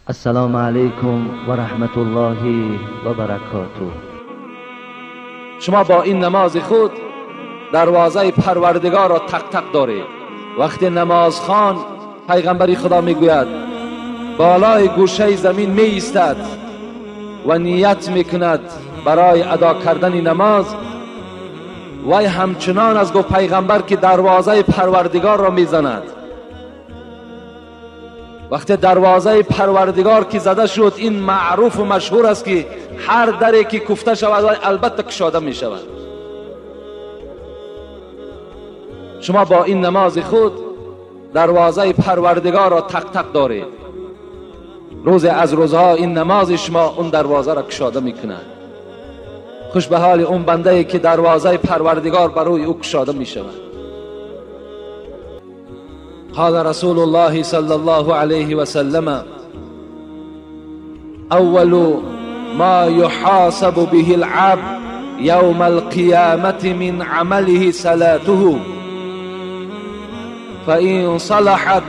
السلام علیکم و رحمت الله و برکاته. شما با این نماز خود دروازه پروردگار را تق تق دارید. وقتی نماز خوان، پیغمبری خدا میگوید بالای گوشه زمین می ایستد و نیت میکند برای ادا کردن نماز، وی همچنان از گفت پیغمبر که دروازه پروردگار را میزند. وقتی دروازه پروردگار که زده شد، این معروف و مشهور است که هر دری که کوفته شود البته کشاده می شود. شما با این نماز خود دروازه پروردگار را تق تق دارید. روز از روزها این نماز شما اون دروازه را کشاده می کند. خوش به حال اون بنده ای که دروازه پروردگار بر روی او کشاده می شود. قال رسول الله صلى الله عليه وسلم: أول ما يحاسب به العبد يوم القيامة من عمله صلاته، فإن صلحت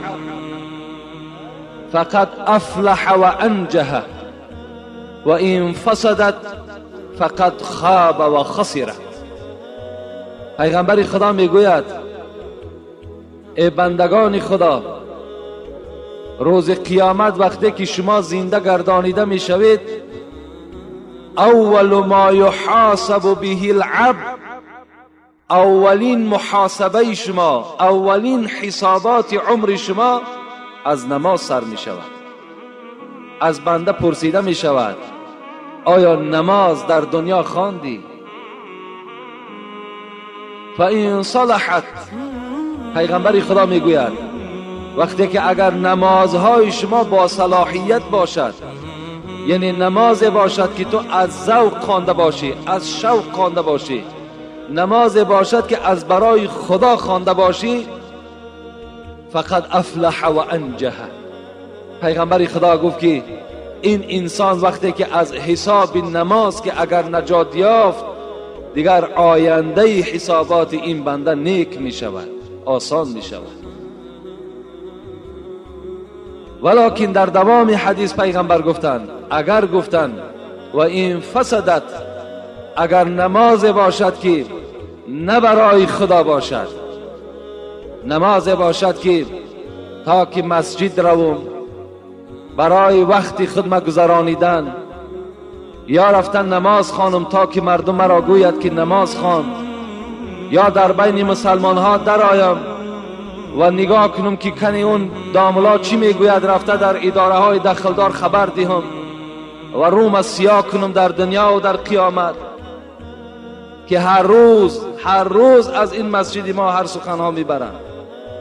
فقد أفلح وأنجح، وإن فسدت فقد خاب وخسر. پیغمبر خدا میگوید ای بندگان خدا، روز قیامت وقتی که شما زنده گردانیده میشوید، اول ما یحاسب به العبد، اولین محاسبه شما، اولین حسابات عمر شما از نماز سر می شود. از بنده پرسیده می شود آیا نماز در دنیا خواندی؟ فإن صلحت، پیغمبر خدا میگوید وقتی که اگر نمازهای شما با صلاحیت باشد، یعنی نماز باشد که تو از ذوق خوانده باشی، از شوق خوانده باشی، نماز باشد که از برای خدا خوانده باشی، فقد افلح و انجح. پیغمبر خدا گفت که این انسان وقتی که از حساب نماز که اگر نجات یافت، دیگر آینده حسابات این بنده نیک می شود، آسان می شود. ولکن در دوام حدیث پیغمبر گفتند اگر گفتند و این فسدت، اگر نماز باشد که نه برای خدا باشد، نماز باشد که تا که مسجد روم برای وقت خود گذرانیدن، یا رفتن نماز خوانم تا که مردم مرا گوید که نماز خواند، یا در بین مسلمان ها در آیم و نگاه کنم که کنی اون داملا چی میگوید، رفته در اداره های دخلدار خبر دهم و روم سیاه کنم در دنیا و در قیامت، که هر روز هر روز از این مسجد ما هر سخنها میبرند،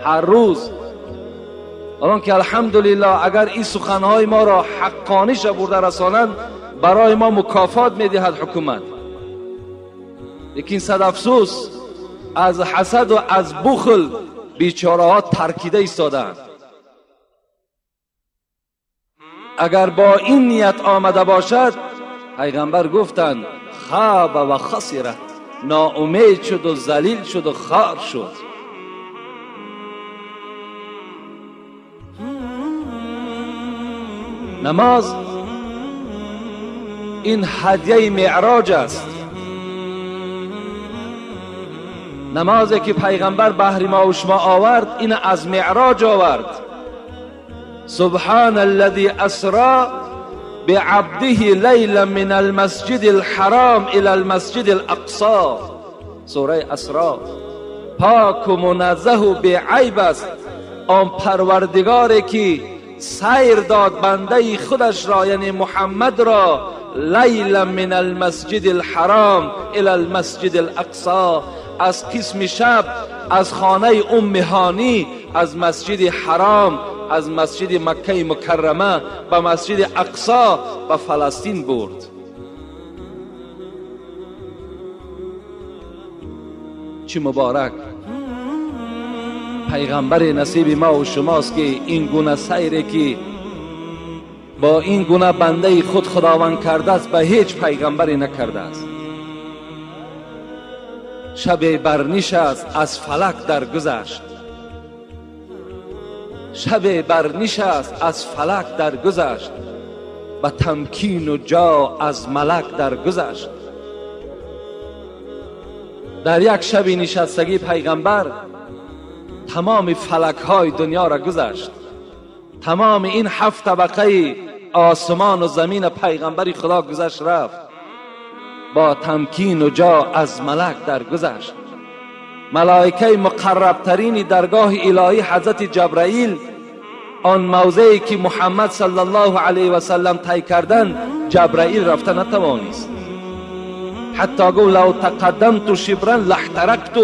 هر روز. الان که الحمدلله اگر این سخنهای ما را حقانی برده رسانند، برای ما مکافات میدهد حکومت. لیکن صد افسوس از حسد و از بخل بیچاره ها ترکیده ایستادند. اگر با این نیت آمده باشد، پیغمبر گفتند خاب و خسرت، ناامید شد و ذلیل شد و خار شد. نماز این هدیه معراج است. نمازی که پیغمبر بهر ما و شما آورد، این از معراج آورد. سبحان الذي اسرا بعبده لیلا من المسجد الحرام الى المسجد الاقصى، سوره اسرا. پاک و منزه و بی‌عیب است آن پروردگاری که سیر داد بنده خودش را، یعنی محمد را، لیلا من المسجد الحرام الى المسجد الاقصى، از قسم شب از خانه ام هانی، از مسجد حرام، از مسجد مکه مکرمه به مسجد اقصا به فلسطین برد. چه مبارک پیغمبر نصیب ما و شماست که این گونه سیری که با این گونه بنده خود خداوند کرده است به هیچ پیغمبری نکرده است. شب برنشست از فلک درگذشت، شب برنشست از فلک درگذشت، به تمکین و جا از ملک درگذشت. در یک شب نشستگی پیغمبر تمام فلک های دنیا را گذشت، تمام این 7 طبقه آسمان و زمین پیغمبر خدا گذشت رفت، با تمکین و جا از ملک درگذشت. ملائکه مقربترین درگاه الهی حضرت جبرائیل، آن موضعی که محمد صلی الله علیه و سلم طی کردن، جبرائیل رفته نتوانست. حتی گفت لو تقدمت شبرا لاحترقت.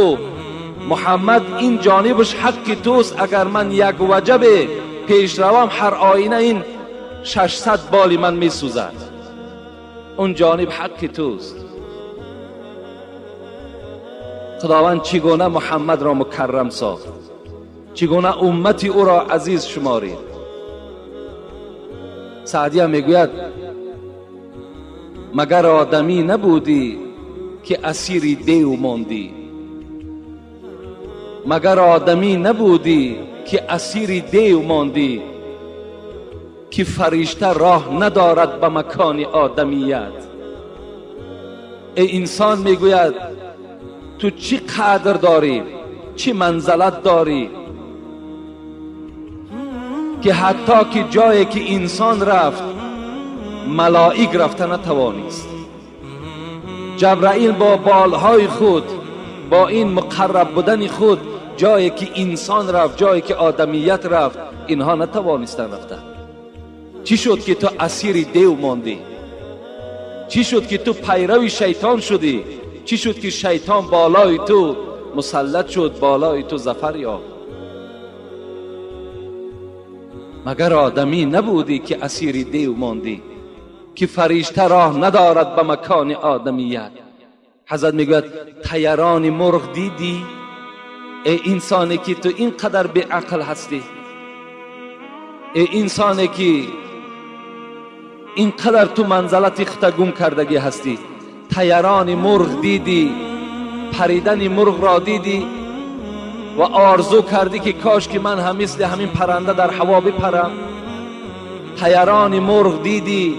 محمد این جانبش حق توست، اگر من یک وجب پیش روم هر آینه این 600 بال من می سوزد. اون جانب حق توست. خداوند چگونه محمد را مکرم ساخت، چگونه امت او را عزیز شمارید. سعدیه میگوید مگر آدمی نبودی که اسیر دیو ماندی، مگر آدمی نبودی که اسیر دیو ماندی، که فرشته راه ندارد به مکان آدمیت. ای انسان، میگوید تو چی قدر داری، چی منزلت داری که حتی که جایی که انسان رفت ملائک رفته نتوانست. جبرائیل با بالهای خود، با این مقرب بودن خود، جایی که انسان رفت، جایی که آدمیت رفت، اینها نتوانستن رفتن. چی شد که تو اسیر دیو ماندی؟ چی شد که تو پیرو شیطان شدی؟ چی شد که شیطان بالای تو مسلط شد، بالای تو ظفر یافت؟ مگر آدمی نبودی که اسیر دیو ماندی، که فرشته راه ندارد به مکان آدمیت؟ حضرت میگوید طیران مرغ دیدی؟ ای انسانی که تو اینقدر بی عقل هستی، ای انسانی که اینقدر تو منزلت خود گم کردگی هستی، طیران مرغ دیدی، پریدن مرغ را دیدی و آرزو کردی که کاش که من هم مثل همین پرنده در هوا بپرم. طیران مرغ دیدی،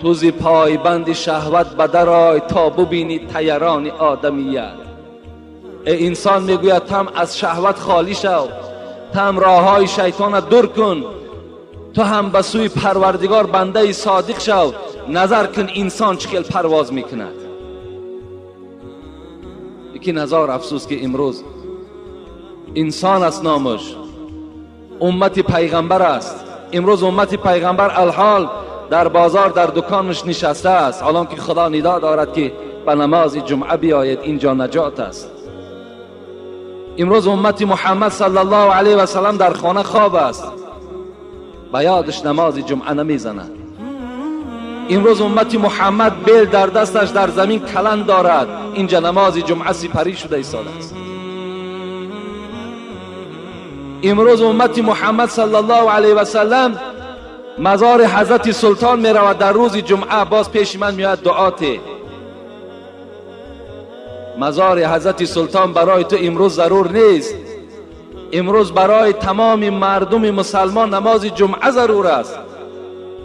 تو ز پایبند شهوت بدر آی تا ببینی طیران آدمیت. ای انسان، میگوید تم از شهوت خالی شو، تم راههای شیطان دور کن، تو هم به سوی پروردگار بنده صادق شو. نظر کن انسان چه خیل پرواز میکند. یکی نظر افسوس که امروز انسان است نامش، امت پیغمبر است. امروز امت پیغمبر الحال در بازار در دکانش نشسته است، حالان که خدا ندا دارد که به نماز جمعه بیاید، اینجا نجات است. امروز امت محمد صلی الله علیه و سلم در خانه خواب است، به یادش نماز جمعه نمیزند. امروز امت محمد بیل در دستش در زمین کلند دارد، اینجا نماز جمعه سپری شده ایستاده است. امروز امت محمد صلی الله علیه و سلم مزار حضرت سلطان می رود در روز جمعه، باز پیش من میاد دعاته. مزار حضرت سلطان برای تو امروز ضرور نیست، امروز برای تمام مردم مسلمان نماز جمعه ضرور است.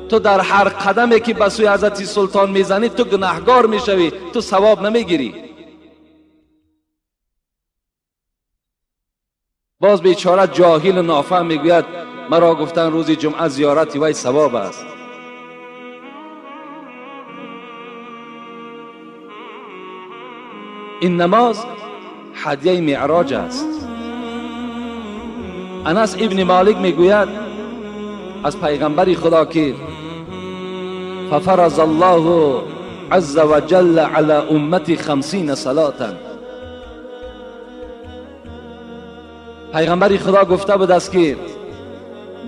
تو در هر قدمی که به سوی حضرت سلطان میزنی تو گناهگار میشوی، تو ثواب نمیگیری. باز بیچاره جاهل و نافهم میگوید مرا گفتن روز جمعه زیارت وی ثواب است. این نماز هدیه معراج است. انس ابن مالک میگوید از پیغمبر خدا که ففرض الله عز وجل على امتی 50 صلاة. پیغمبر خدا گفته بود است که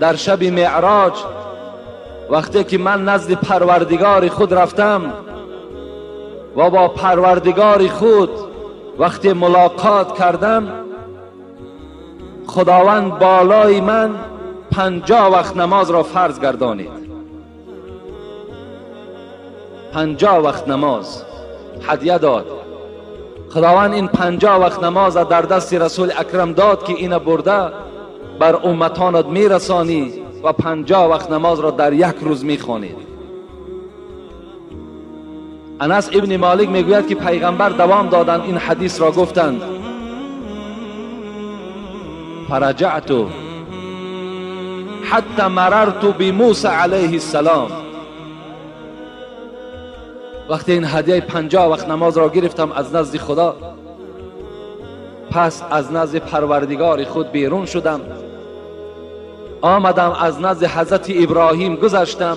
در شب معراج وقتی که من نزد پروردگار خود رفتم و با پروردگار خود وقتی ملاقات کردم، خداوند بالای من 50 وقت نماز را فرض گردانید. 50 وقت نماز هدیه داد. خداوند این 50 وقت نماز در دست رسول اکرم داد که اینو برده بر امتانت میرسانی و 50 وقت نماز را در یک روز میخوانید. انس ابن مالک میگوید که پیغمبر دوام دادند این حدیث را گفتند. فرجعت حتی مررت بموسی علیه السلام. وقتی این هدیه 50 وقت نماز را گرفتم از نزد خدا، پس از نزد پروردگار خود بیرون شدم، آمدم از نزد حضرت ابراهیم گذشتم،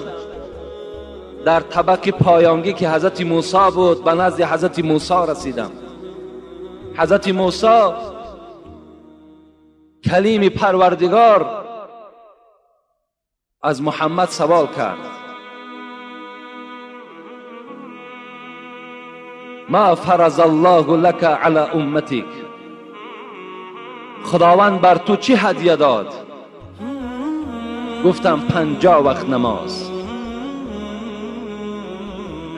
در طبق پایانگی که حضرت موسی بود به نزد حضرت موسی رسیدم. حضرت موسی کلیم پروردگار از محمد سوال کرد: ما فرض الله لك على امتك، خداوند بر تو چی هدیه داد؟ گفتم 50 وقت نماز.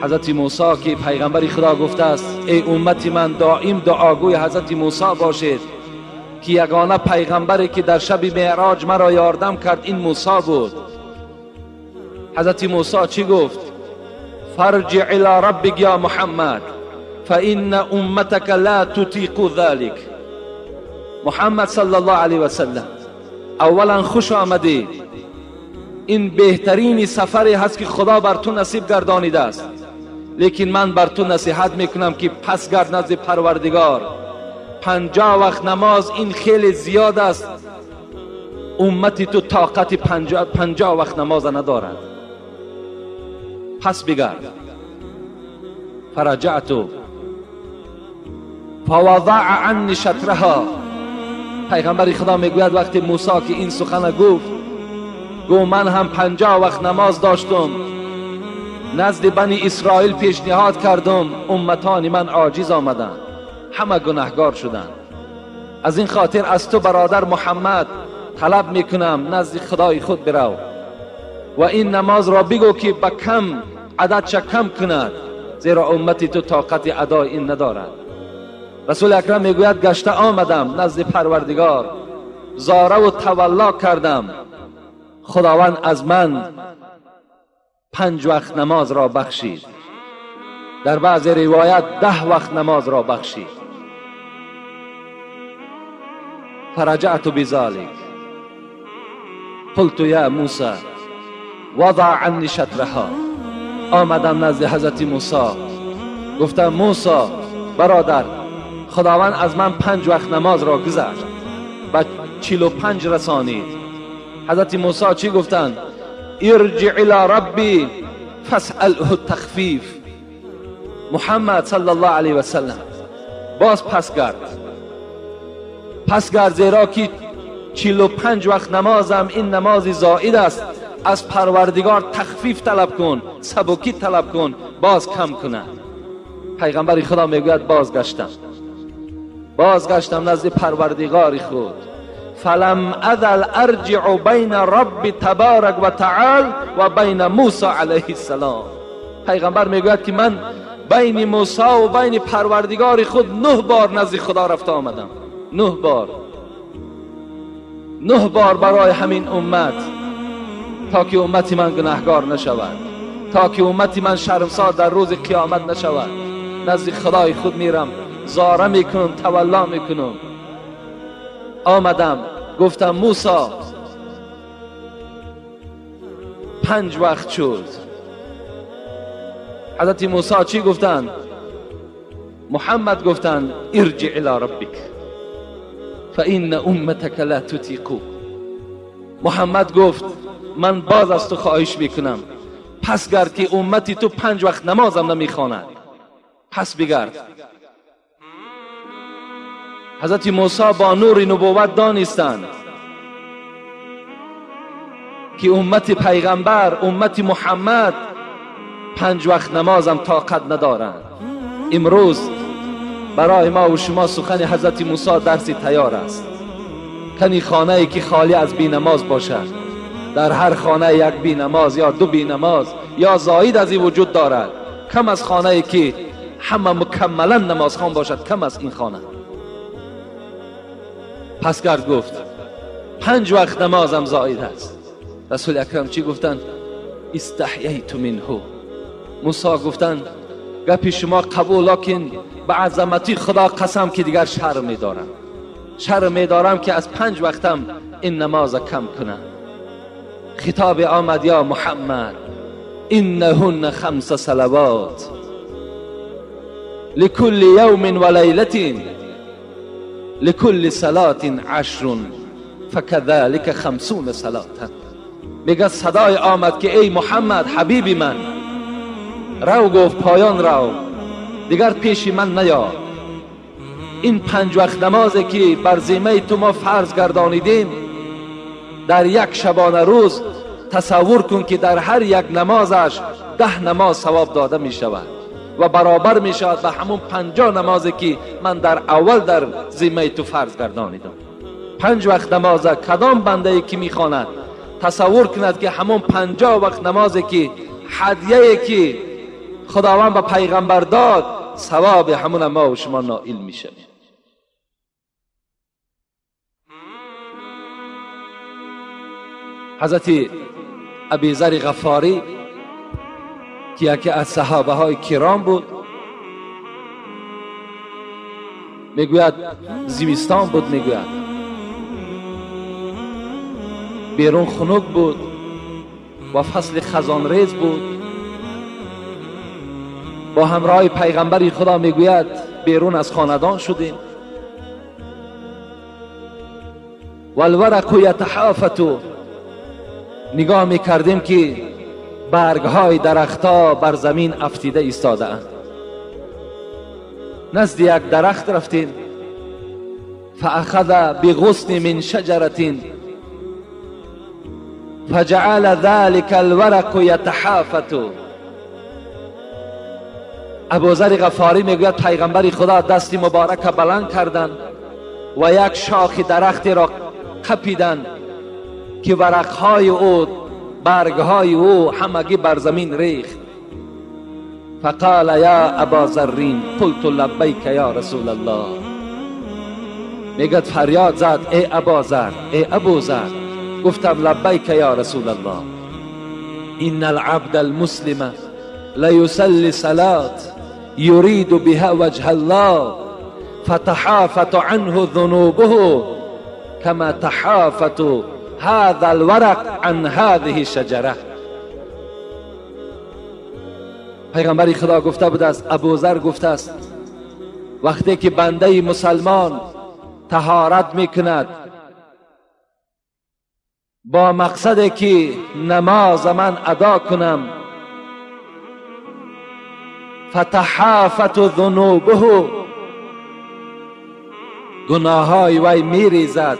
حضرت موسی که پیغمبر خدا گفته است ای امت من دائم دعاگوی حضرت موسی باشید که یگانه پیغمبری که در شب معراج مرا یاردم کرد این موسی بود. حضرت موسی چی گفت؟ فرجع الى ربک یا محمد فإن امتك لا تطیق ذلك. محمد صلی الله علیه و سلم، اولا خوش آمدی، این بهترین سفری هست که خدا بر تو نصیب گردانیده است، لیکن من بر تو نصیحت میکنم که پس گرد نزد پروردگار. 50 وقت نماز این خیلی زیاد است، امتی تو طاقت 50 وقت نماز ندارد، پس بگرد. فرجعت فوضع عنی شطرها. پیغمبر خدا میگوید وقتی موسی که این سخن گفت، گو من هم 50 وقت نماز داشتم، نزد بنی اسرائیل پیشنهاد کردم، امتان من عاجز آمدند، همه گناهگار شدند. از این خاطر از تو برادر محمد طلب میکنم نزد خدای خود برو و این نماز را بگو که به کم عددش کم کند، زیرا امتی تو طاقت ادای این ندارد. رسول اکرم میگوید گشته آمدم نزد پروردگار، زاره و تولا کردم، خداوند از من 5 وقت نماز را بخشید. در بعض روایت 10 وقت نماز را بخشید. فرجعت بذلك قلت یا موسی وضع عنی شطرها. آمدم نزد حضرت موسی، گفتم موسی برادر، خداوند از من 5 وقت نماز را گذشت و 45 رسانید. حضرت موسی چی گفتند؟ ارجع الى ربی فاسأله التخفیف. محمد صلی الله علیه و سلم باز پس گرد، پس گرد، زیرا که 45 وقت نمازم این نماز زائد است، از پروردگار تخفیف طلب کن، سبکی طلب کن، باز کم کنه. پیغمبر خدا میگوید بازگشتم، بازگشتم نزد پروردگار خود. فلم ازل ارجع بین رب تبارک و تعال و بین موسی علیه السلام. پیغمبر میگوید که من بین موسی و بین پروردگار خود 9 بار نزد خدا رفته آمدم، 9 بار، 9 بار برای همین امت، تا که امت من گناهگار نشود، تا که امت من شرمسار در روز قیامت نشود. نزد خدای خود میرم، زاره میکنم، تولا میکنم. آمدم گفتم موسی 5 وقت شد. حضرت موسی چی گفتند؟ محمد گفتند ارجع الى ربک فإن امتک لا تطیق. محمد گفت من باز از تو خواهش میکنم، پس گرد که امتی تو 5 وقت نمازم نمیخواند، پس بگرد. حضرت موسی با نور نبوت دانستند که امت پیغمبر، امت محمد 5 وقت نمازم طاقت ندارند. امروز برای ما و شما سخن حضرت موسی درسی تیار است. کنی خانه ای که خالی از بی نماز باشد، در هر خانه یک بی نماز یا 2 بی نماز یا زاید از این وجود دارد، کم از خانه ای که همه مکملا نمازخوان باشد کم است این خانه. پسگرد گفت 5 وقت نمازم زاید است. رسول اکرم چی گفتند؟ استحییت منه. موسی گفتند گپی شما قبول، لکن به عظمتی خدا قسم که دیگر شرم می‌دارم، شرم می‌دارم که از 5 وقتم این نماز کم کنم. خطاب آمد یا محمد انهن 5 صلوات لكل يوم وليلة لكل صلاة 10 فكذلك 50 صلاة. میگه صدای آمد که ای محمد حبیبی من، رو گفت پایان رو، دیگر پیش من نیا. این 5 وقت نمازی که بر ذمه تو ما فرض گردانیدیم در یک شبانه روز تصور کن که در هر یک نمازش 10 نماز ثواب داده می شود و برابر می شود به همون 50 نمازی که من در اول در ذمه تو فرض گردانیدم. 5 وقت نماز کدام بنده ای که می خواند تصور کند که همون 50 وقت نمازی که هدیه که خداوند به پیغمبر داد ثواب همون ما و شما نائل می شویم. حضرت ابی ذر غفاری که یکی از صحابه های کرام بود میگوید زمستان بود، میگوید بیرون خنک بود و فصل خزان ریز بود. با همراه پیغمبر خدا میگوید بیرون از خاندان شدیم. والورق یتحافت، نگاه میکردیم که برگهای درختها بر زمین افتیده ایستاده اند. نزد یک درخت رفتیم، فاخذ بغصن من شجرة فجعل ذلك الورق یتحافت. ابوذر غفاری میگوید پیغمبر خدا دست مبارک بلند کردند و یک شاخ درختی را قپیدند که ورقهای او، برگهای او همگی بر زمین ریخت. فقال یا ابا ذرین قلت لبیک یا رسول الله. میگد فریاد زد ای ابا ذر، ای ابو ذر. گفتم لبیک یا رسول الله. ان العبد المسلم لیصلی صلاة یرید بها وجه الله فتحافت عنه ذنوبه كما تحافت هذا الورق عن هذه الشجره. پیغمبر خدا گفته بود است، ابوذر گفته است وقتی که بنده مسلمان طهارت میکند با مقصد که نماز من ادا کنم، فتحافت ذنوبه، گناههای وی میریزد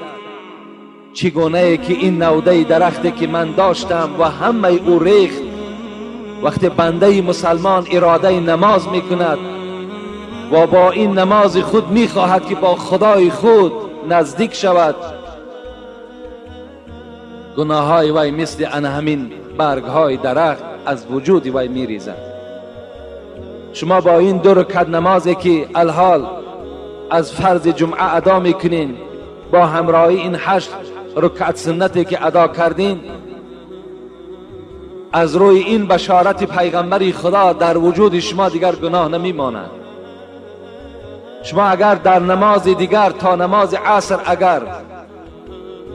چگونه ای که این نوده درختی که من داشتم و همه او ریخت. وقتی بنده مسلمان اراده نماز میکند و با این نماز خود میخواهد که با خدای خود نزدیک شود، گناههای وی مثل ان همین برگهای درخت از وجود وی میریزد. شما با این 2 رکعت نمازی که الحال از فرض جمعه ادا میکنین، با همراهی این 8 رکعت سنتی که ادا کردین، از روی این بشارت پیغمبر خدا در وجود شما دیگر گناه نمیماند. شما اگر در نماز دیگر تا نماز عصر اگر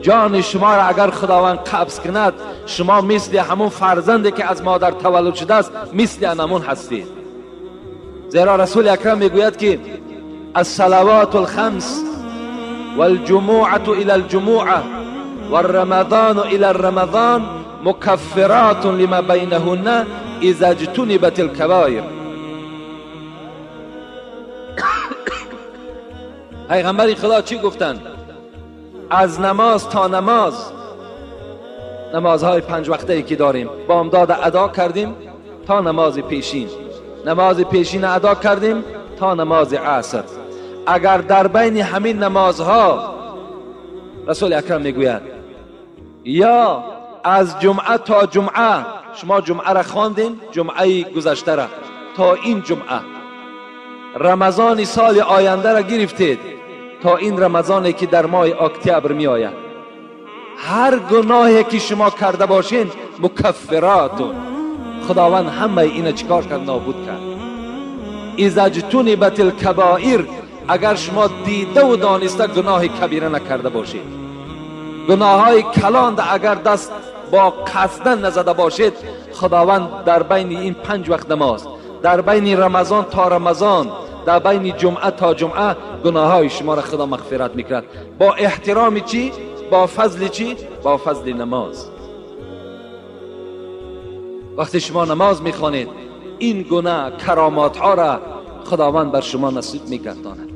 جان شما را اگر خداوند قبض کند، شما مثل همون فرزندی که از مادر تولد شده است مثل همون هستید. زیرا رسول اکرم میگوید که الصلوات الخمس والجموعة إلى الجموعة والرمضان إلى الرمضان مکفرات لما بینهن اذا اجتنبت الکبایر. پیغمبر خدا چی گفتند؟ از نماز تا نماز، نمازهای 5 وقته ای که داریم بامداد ادا کردیم تا نماز پیشین، نماز پیشین ادا کردیم تا نماز عصر. اگر در بین همین نمازها رسول اکرم میگوید یا از جمعه تا جمعه، شما جمعه را خواندین، جمعه گذشته را تا این جمعه، Рамазони соли оянда را гирифтед то ин Рамазоне ки дар моҳи октябр меояд, ҳар гуноҳе ки шумо карда бошед, мукаффиротун, Худованд ҳамаи ина чикор кард? Нобуд кард. Иза ҷтунибат алкабоир, агар шумо дидаву дониста гуноҳи кабира накарда бошед, гуноҳҳои калонда агар даст бо қасдан назада бошед, Худованд дар байни ин 5 вақт намоз, дар байни Рамазон то Рамазон, дар байни ҷумъа то ҷумъа гуноҳҳои шуморо Худо мағфират мекунад. Бо эҳтироми чӣ? Бо фазли чӣ? Бо фазли намоз. Вақте шумо намоз мехонед, ин гуна каромотҳоро Худованд бар шумо насиб мегардонад.